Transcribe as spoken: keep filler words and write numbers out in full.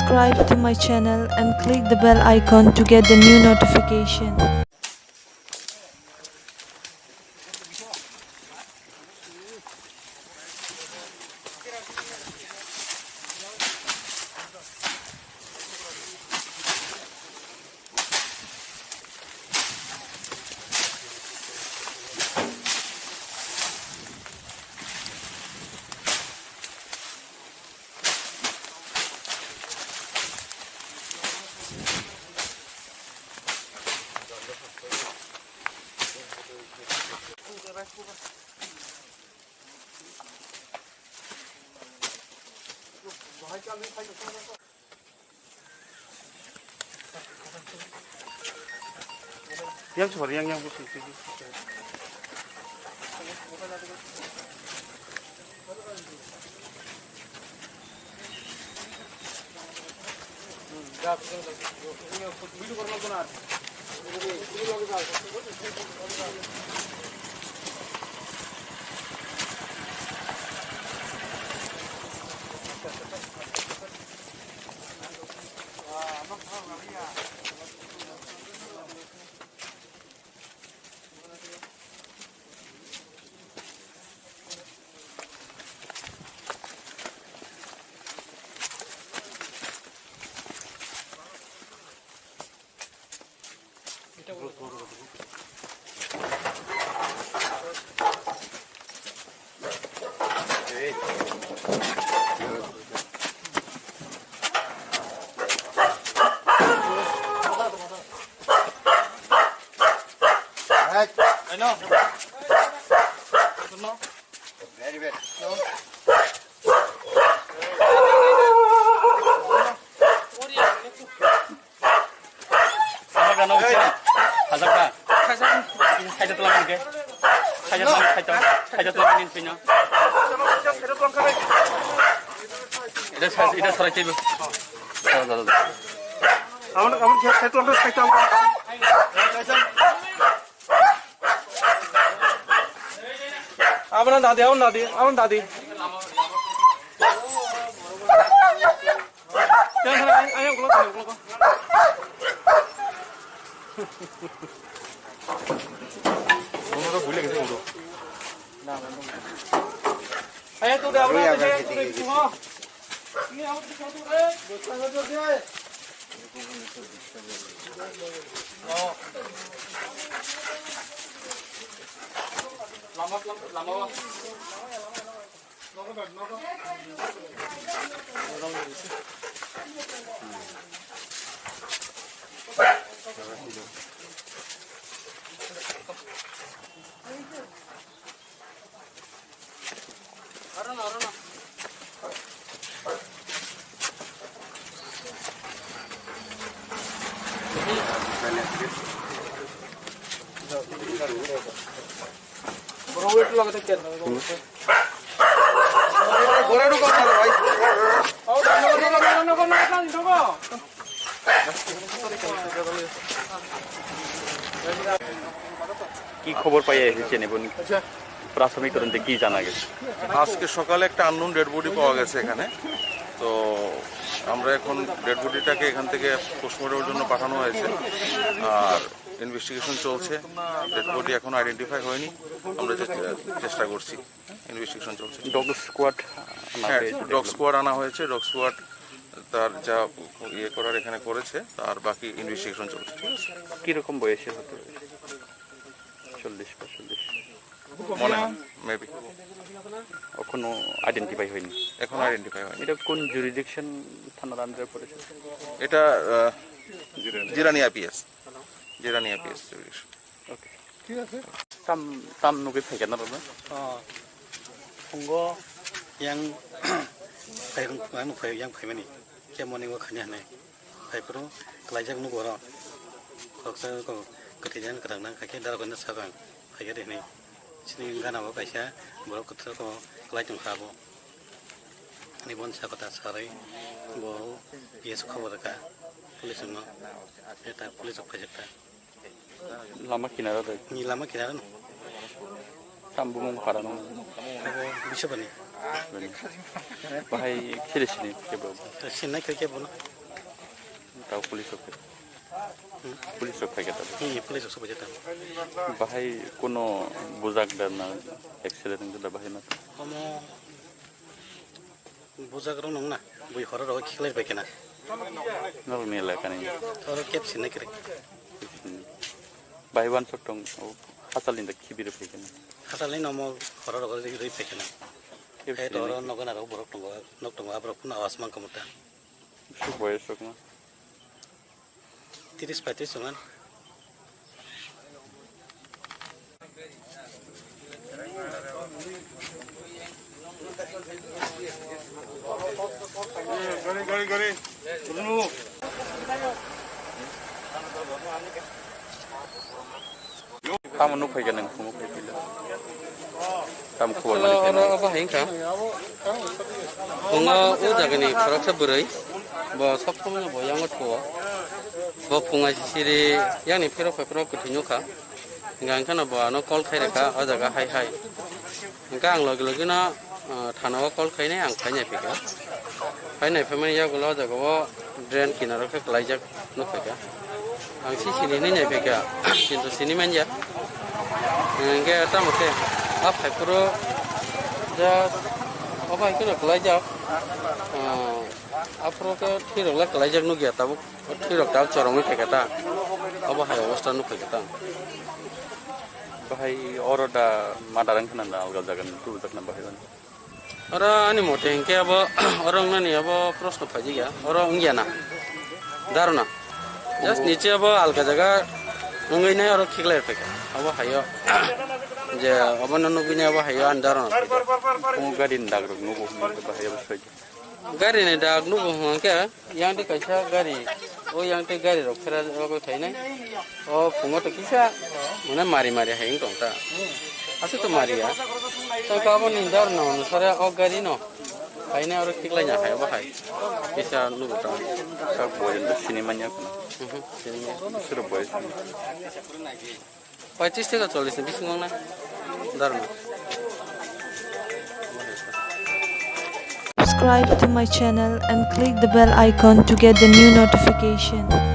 Subscribe to my channel and click the bell icon to get the new notification. Yang subar, yang, yang, yang. Right. I know. Very bad. Sajakda. Sajakda. Sajakda. Sajakda. Ida sa-, ida sarai teibo. Dada, dada, dada. Aboni, aboni khe side lamdo, side lamdo. Aboni dadi, aboni dadi, aboni dadi. Yang sana, ayang, ayang, ulo, ulo, ulo. Ulo, ulo, ulo. Ayo, tu dah, udah, tu dah, tu dah, tu dah. কি খবর পাইয়া এসেছেন এবং প্রাথমিক তদন্তে কি জানা গেছে? আজকে সকালে একটা আননোন ডেড বডি পাওয়া গেছে এখানে। তো আমরা এখন ডেড বডিটাকে এখান থেকে পোস্টমর্টমের জন্য পাঠানো হয়েছে। আর ইনভেস্টিগেশন চলছে। ডেড বডি এখনো আইডেন্টিফাই হয়নি। আমরা চে-, চেষ্টা করছি। ইনভেস্টিগেশন চলছে। ডগ স্কোয়াড আনা হ্যাঁ, হয়েছে ডগ দেখলাম। স্কোয়াড আনা হয়েছে। ডগ স্কোয়াড তার যা ইয়ে করার এখানে করেছে, আর বাকি ইনভেস্টিগেশন চলছে। ঠিক আছে? কিরকম বয়সের হতে হবে? চল্লিশ পঁয়তাল্লিশ। মনে হয়, মেবি। এখনো আইডেন্টিফাই হয়নি। এখনো আইডেন্টিফাই হয়নি। এটা কোন জুরিডিকশন থানার আন্ডারে পড়েছে? এটা, আহ, Jirania IPS. Jirania IPS jurisdiction. Okay. ঠিক আছে। Tam, tam nugwi phaikha norokno? Oh. Phungo yang phai-, yang phai-, yang phaimani. Khe morning o khani hwnwi. Phaiphuru klaijak nugo oro. Khoroksa ko kwthwi jan kwrang nang kha khe darok hwnwi sakha ang. Phaikha de hwnwi. Chini gana o kaisa borok kwthwi ko klai tong kha abo. Ani bon sa kota sarwi bo P S khobor rwkha. Police no. Eta police rok phaijak ta. Lama kinaro de. Ni lama kinaro no. Tam bumung khara no. Abo bisabani. Bahai khiri sini kebo. Sinai khe kebo no. Tau police rok. Police rok phai kata. Hmm, police rok phai kata. Bahai kono bujak da na accident da bahai ma. Omo bujak rok nung na. Bui horo rok khiklai bai kena. Nol ni lekani. Oro kep sinai kre. Bahai wan sok tong. Hasal ni da khibir phai kena. Hasal ni nomo horo rok ri phai kena. Kep sinai. Toro nogo na rok borok tongo. Nok tongo aborok kuno awas mang kamuta. Bwswk boyes rok no? Tris paitris tongan. Gari, gari, gari. Tamo nuk phai khe nang phungo phai phila. Tamo khobor mani khe nang. Oro obo hai wngkha. Phungo o jagani khoroksa bwrwi. Bo sob somoi bo yango thuo. Bo phunga sisiri yani phirok phai phirok kwthwi nukha. Hingkha hingkhano bo ano call khai rwkha o jaga hai hai. Hingkhe ang logi logi no, ah, thana o call khainai ang phainai phikha. Phainai phaimani yagulo o jaga o drain kinaro khe kwlaijak nukphaikha. Ang si sini hinwi naiphikha, kintu sini manya. Hingkhe tamo khe a phaiphuru ja obo hai kheno kwlaijak. Ah, aphuru khe thwirok le kwlaijak nukya tabuk. O thwirok ta chorongwi phaikha ta. Obo hai obostha nukphaikha ta. Bahai oro da madar wngkha na alga jaga ni tubujakna bahai mani. Oro ani mote hinkhe abo oro wngnani abo proshno phaijak ya. Oro wngya na. Daro na. Just niche abo alga jaga wngwi nai oro khiklai phaikha. Abo hayo je obono nugwi nai abo hayo ani daro na phaikha. Omo gari ni dagrok nugo bahai abo soi. Gari ni dak nugo hwnkhe. Yang di kaisa gari, o yang tei gari rok phera rogwi phainai. O phungo to kisa, mane mari mari hai wng tong ta. Aswk to mari ya. Tei ka abo ni dar no, no sare o gari no. Phainai oro khiklai ya hai, obo hai. Kisa nugo ta. Sak boy to sini manya kuno. Mhm, sini manya. Suro boy. Paitris theka chollis ni bisingo wngnai. Darno. Subscribe to my channel and click the bell icon to get the new notification.